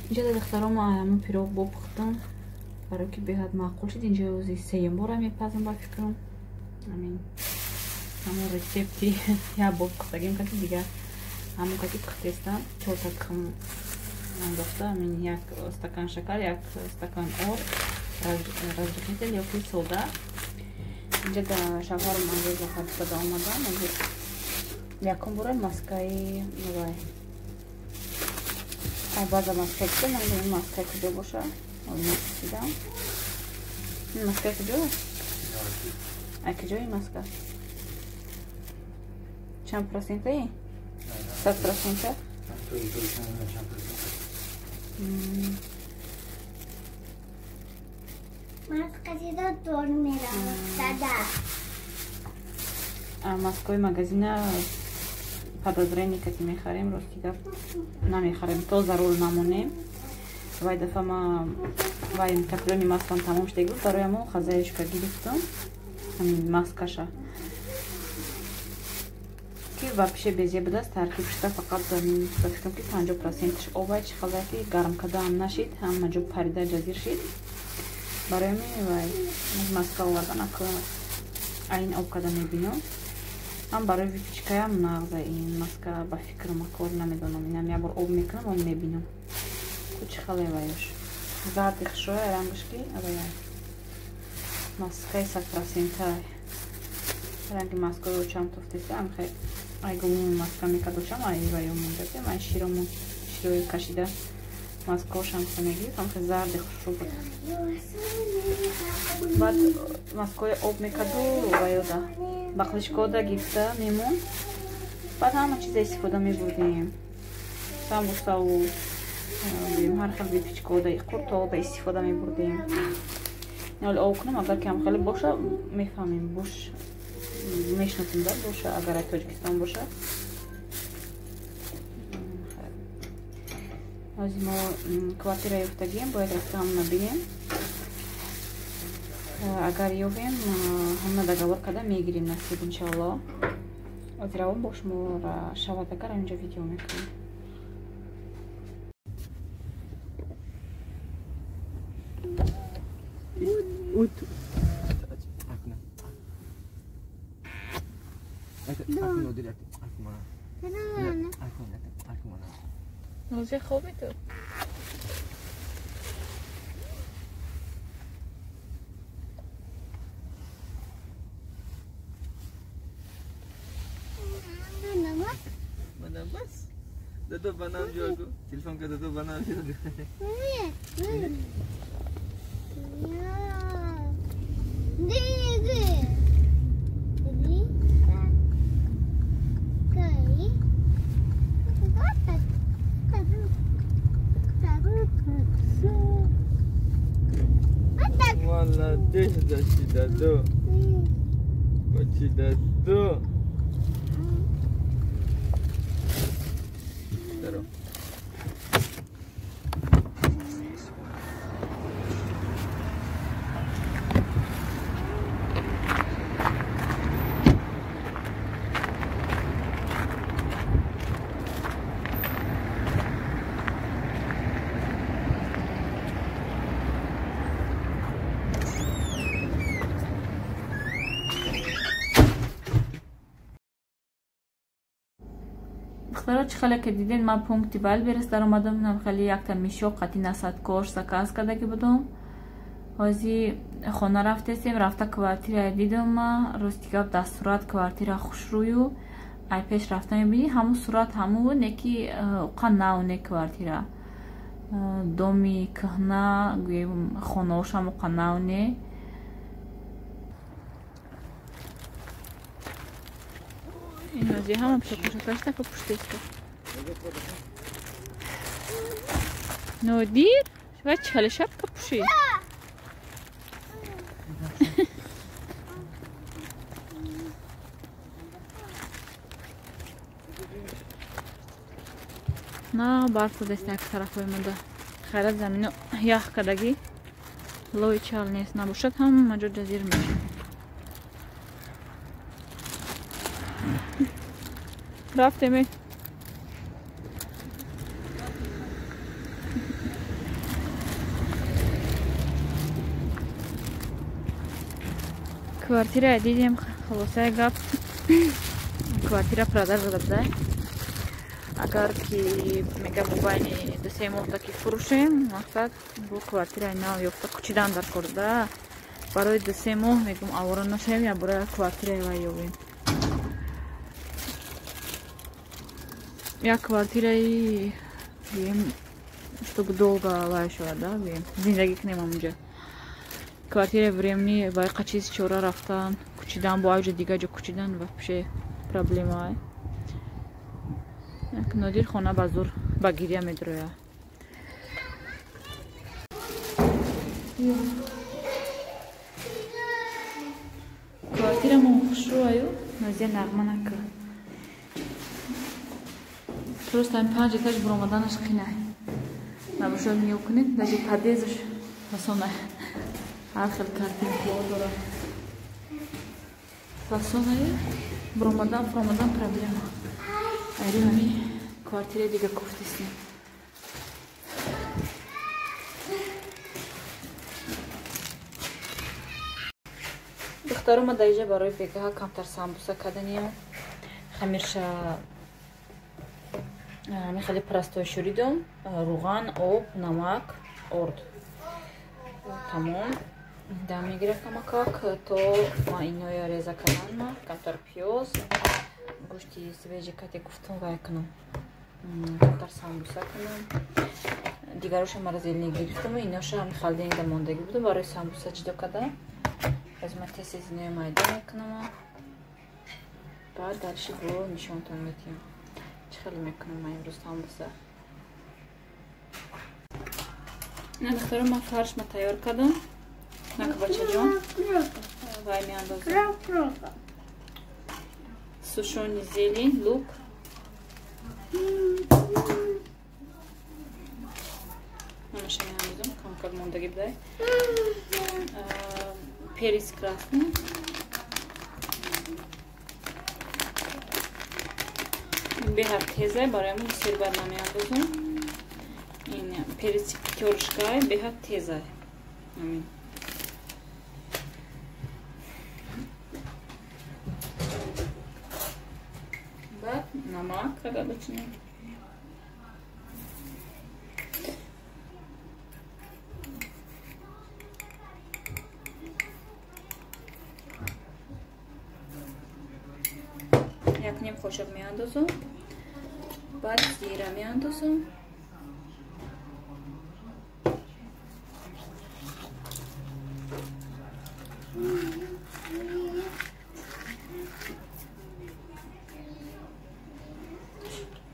Инҷа духтаро ма ҳамон пирог бо пухтам, барои ки беҳад маъқул шуд. Инҷа ози сеюм бора мепазам ба фикрам. Ҳамин ҳамон рецепти як бор пухтагим каси дигар ҳамон каси пухтестам. 4 тухм андохта, ҳамин 1 стакан шакар, 1 стакан ор, разрыхлитель ёки сода. Инҷа да шавҳарам андоза хадида омадам. Якум бора маскаи вай баъза маска куҷо, намедонам маска куҷо боша. Напурсидам. Ин маска куҷо? А куҷои маска? Чанд процентаи? 100%? Маска зидо дор меравад, дада. Маскаи магазина подозрение кати мехарем, рости гап намехарем, то зарур намонем. Вай дафа ма вай топленый маслом тамом шуда буд, барои ҳамон хозяюшка гирифтам ҳамин маскаша, ки вообще безе будааст, таркиб шуда фақат ба фикрам ки 50%-ш обай чи хаза ки гарм кардаам нашид, ҳама ҷо парида ҷазир шид. Барои ҳамин вай маска овардан акла айн об карда мебинам. Ҳам барои выпечкаям нағза ин маска ба фикрам, акор намедонам, инам як бор об мекунам, он мебинам. Ку чи хале ваяш. Зарди хушроя рангаш ки авая. Маскаи 100%. Ранги маскаи очам туфтеса, ам хе ай гумуми маска мекард очам, ай ваё мондасе, ай широмон широи кашида маскаошам хе мегирифт, ам хе зарди хушро буд. Баъд маскаи об мекарду ваёда. Бақлишкода гирифта мемон. Баъд ҳама чиза истифода мебурдем. Самбусаву ҳар хел выпечкода, қуртода истифода мебурдем. Ҳоло об кунам, агар кам хеле боша, мефаҳмем, бош мешносем да боша, агар аз Тоҷикистон боша. Ҳозир мо квартира ёфтагием, бояд рафта ҳамона бинем. Агар ёбем, ҳамона договор карда мегирем насиб иншоалло. Ҳозир равон бо шуморо шавад агар ҳаминҷо видео мекунем. Нозия хоби ту? Дадо банам ҷоку. Телефон ка дадо банам ҷоку. Молодец, дочи дадо. Бачи дадо. Духтаро, чӣ хеле ки диден, ман пункти Вайлдберриз даромадам, нам хеле якта мишоқ қати насадкош заказ кардаги будум. Ҳози хона рафтесем, рафта квартира дидам ма, рости гап дар сурат квартира хушрӯю, ай пеш рафта мебинӣ, ҳамун сурат ҳамун неки уқа нав не квартира. Доми кӯҳна, гӯем хонаошам уқа нав не. Ин ози ҳама пушакашта ка пуштеста. Нодир, ва чӣ хеле шапка пушӣ? На барф задаст як тарафҳои мада. Хайрат замино ях кардагӣ. Лои чал нест, набошад ҳама ҷо ҷазир мешавад. Рафтем. Квартира дидем, хулосаи гап, квартира продажа буда. Агар ки мега мобайни 2-3 моҳда ки фурӯшем, мақсад бо квартираи нав ёфта кучидан дар кор да. Барои 2-3 моҳ мегум авора нашавем, я бора квартираи вай ёбем. Як квартираи гӯем, чтобы долго вай шавад, да, гӯем, зиндагӣ кунем ҳамунҷа. Квартираи временӣ вай қачиз чора рафтан, кучидан, бо авҷа дигар ҷо кучидан вообще проблема. Нодир хона ба зур ба гиря медроя. Квартирамон хушрӯаю, Нозия нағма накард. Просто ҳамин 5 этаж буромаданаш қинай. Набошад нигоҳ кунед, даже подъездаш фасонай. Ҳар хел картинкаҳо дорад. Фасонай буромадан, фуромадан проблема. Айри ҳамин квартираи дига кофтистем. Духтаро, ма дар инҷа барои бегаҳа камтар самбуса кардания. Хамирша ҳамин хеле простой шӯридум. Руған, об, намак, орд. Тамом. Дам мегирад камакак, то ма иноя реза кардан, камтар пиёз, гӯшти свежий кате гуфтум вай кунам. Камтар самбуса кунам. Дигароша морозильник гирифтам, иноша ҳамин холодильникда мондагӣ буду барои самбуса ҷудо карда. Аз ма тез-тез иноя майда мекунам. Баъд дальше бо нишонтон медиҳам. Чӣ хеле мекунам ман имрӯз самбуса. Ина духтаро, ман фарш ма тайёр кардам. Нак бачаҷон. Вай меандозам. Сушёный зелень, лук. Ҳамаша меандозам, камкак мондагӣ будай. Перец красный. Беҳад тезай, барои ҳамин бисёр бад намеандозам. Ин переци пятёрочкай, беҳад тезай. Амин. Баъд намак, как обычно. Як ним қошиқ меандозам. Баъд зира меандозам.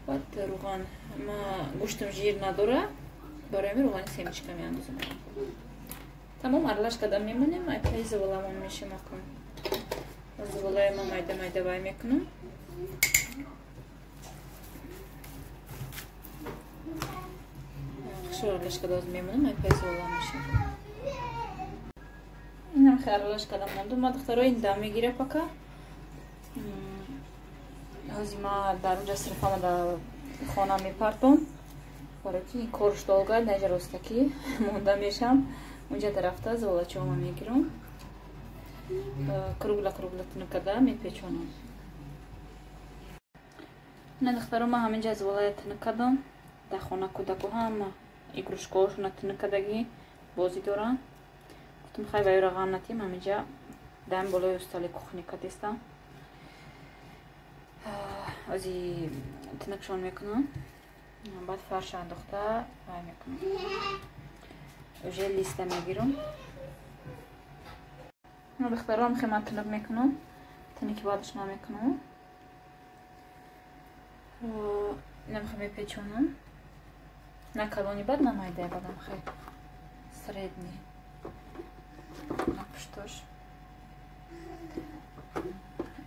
Баъд руған. Ма гӯштам жир надора, барои ҳамин руғани семечка меандозам. Тамом, аралаш карда мемонем, айпаи заволамон мешем акун. Заволаи ма майда майда вай мекунам. Хушро аралаш карда оз мемонам, айпаи завола мешем. Инам хеле аралаш карда мондум. Ма духтаро, ин дам мегира пока. Ҳозир ма дар унҷа сирфама дар хона мепартом. Барои ки ин корш долга, наҷа ростакӣ монда мешам. Унҷа дарафта заволачома мегирам. Кругла кругла тунук карда мепечонам. Ина духтаро, ма ҳаминҷа заволая тунук кардам. Дар хона кӯдаку ҳама игрушкаҳошона тунук кардагӣ бозӣ доранд. Гуфтам хай вайро ғам натиҳем, ҳаминҷа дам болои устали кухни кардистам. Ози тунукшон мекунам. Баъд фарш андохта вай мекунам. Уже листа мегирам. Духтаро, ҳам хеле ман тунук мекунам. Тунуки баъдаш намекунам. Инам хеле мепечонам. На калони бад, на майдаи бадам, хеле средний. На пуштош.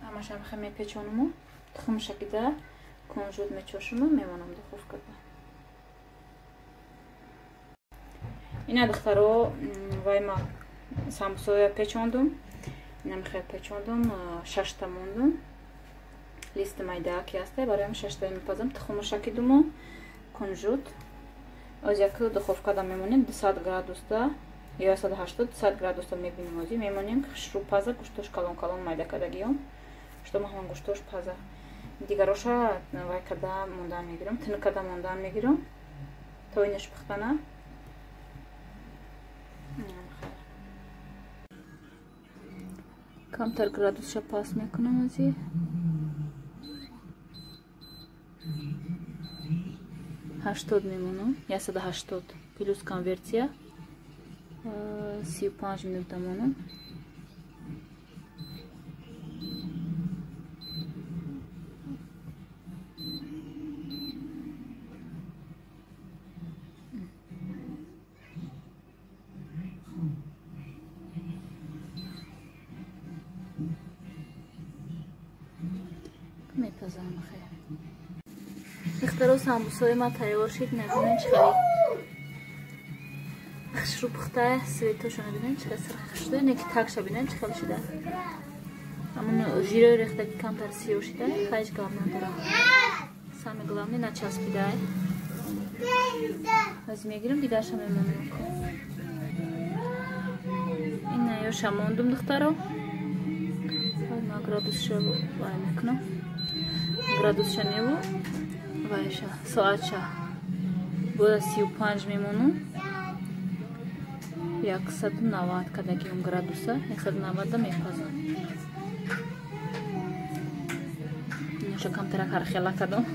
Ҳамашам хеле мепечонаму. Тухмаша кида кунжут мечошаму, мемонам духовкада. Ина духтаро, вай ма самбусоя печондум. Инам хеле печондум, 6та мондум. Листи майда ки ҳастай, барои ҳамин 6та мепазам. Тухмаша кидуму, кунжут. Оз як духовкада мемонем 200 градусда Ё 180 100 градуса мебинем озӣ мемонем ки хушрӯ паза, гӯштош калон калон майда кардагиём. Что ма ҳамон гӯштош паза. Дигароша вай када мондан мегирам, тинук када мондан мегирам. То инаш пухтана. Камтар градусша паст мекунам озӣ. 80 мемонам, 180 плюс конверсия. 35 минута монам. Мепазам хеле. Духтаро самбусои ма тайёр шид, набинем чӣ хеле хушрӯ пухта, светошо набинем чӣ хеле сирх шуда, не ки такша бинем чӣ хеле шуда. Ҳамон жирои рехта ки камтар сиёҳ шуда, хайш гап надора. Самое главное начаспида. Аз мегирам дигарша мемонам. Ина ёша мондум духтаро. Ма градусша вай мекунам. Градусша неву вайша соатша бода 35 мемонум. 190 кадагиум градуса, 190 мепазам. Иноша камтарак ҳархела кадом.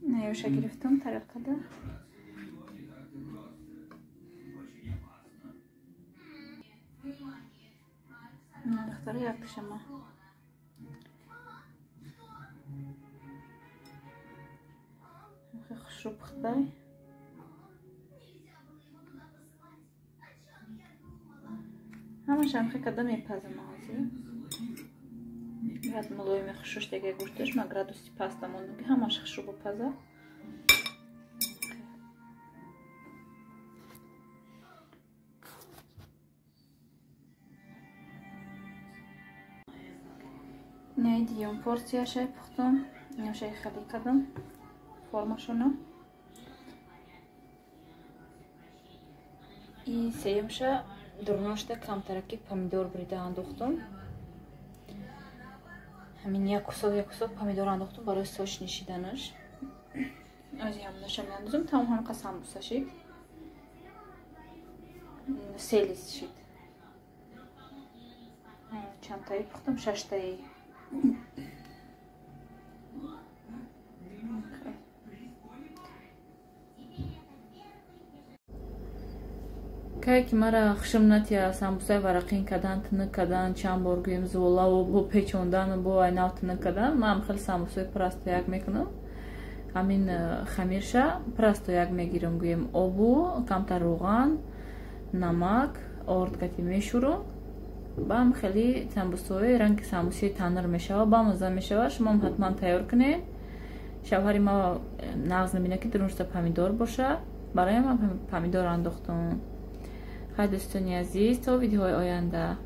Наёша гирифтам тарелкада. Духтара якташама. Хушрӯ пухтай. Ҳамаша ҳамхе када мепазам ҳозир. Баъд мулоими хушрӯш дега гӯшташ ма градуси паста мондам ки ҳамаш хушрӯ бипаза. Неи диюм порсияшай пухтам, иношай хеле кардам формашона. И сеюмша дурношта камтараки помидор бурида андохтум. Ҳамин як кусок помидор андохтум барои соч нишиданаш. Ози ҳамонаша меандозам, тамом ҳамқа самбуса шид. Селис шид. Чандтаи пухтам? Шаштаи. Кае ки мара хушм натия самбусаи варақин кардан, тинук кардан, чанд бор гӯем золаву бо печондану бо айнав тинук кардан, ман хеле самбусаи простояк мекунам. Ҳамин хамирша простояк мегирам, гӯем обу, камтар рӯған, намак, орд кати мешӯрам. Бам хеле самбусаи ранги самбусаи танир мешава, бамаза мешава. Шумоам ҳатман тайёр кунед. Шавҳари ма нағз мебинад ки дуруншта помидор боша, барои ман помидор андохтам. Хай дӯстони азиз, то видеоҳои оянда.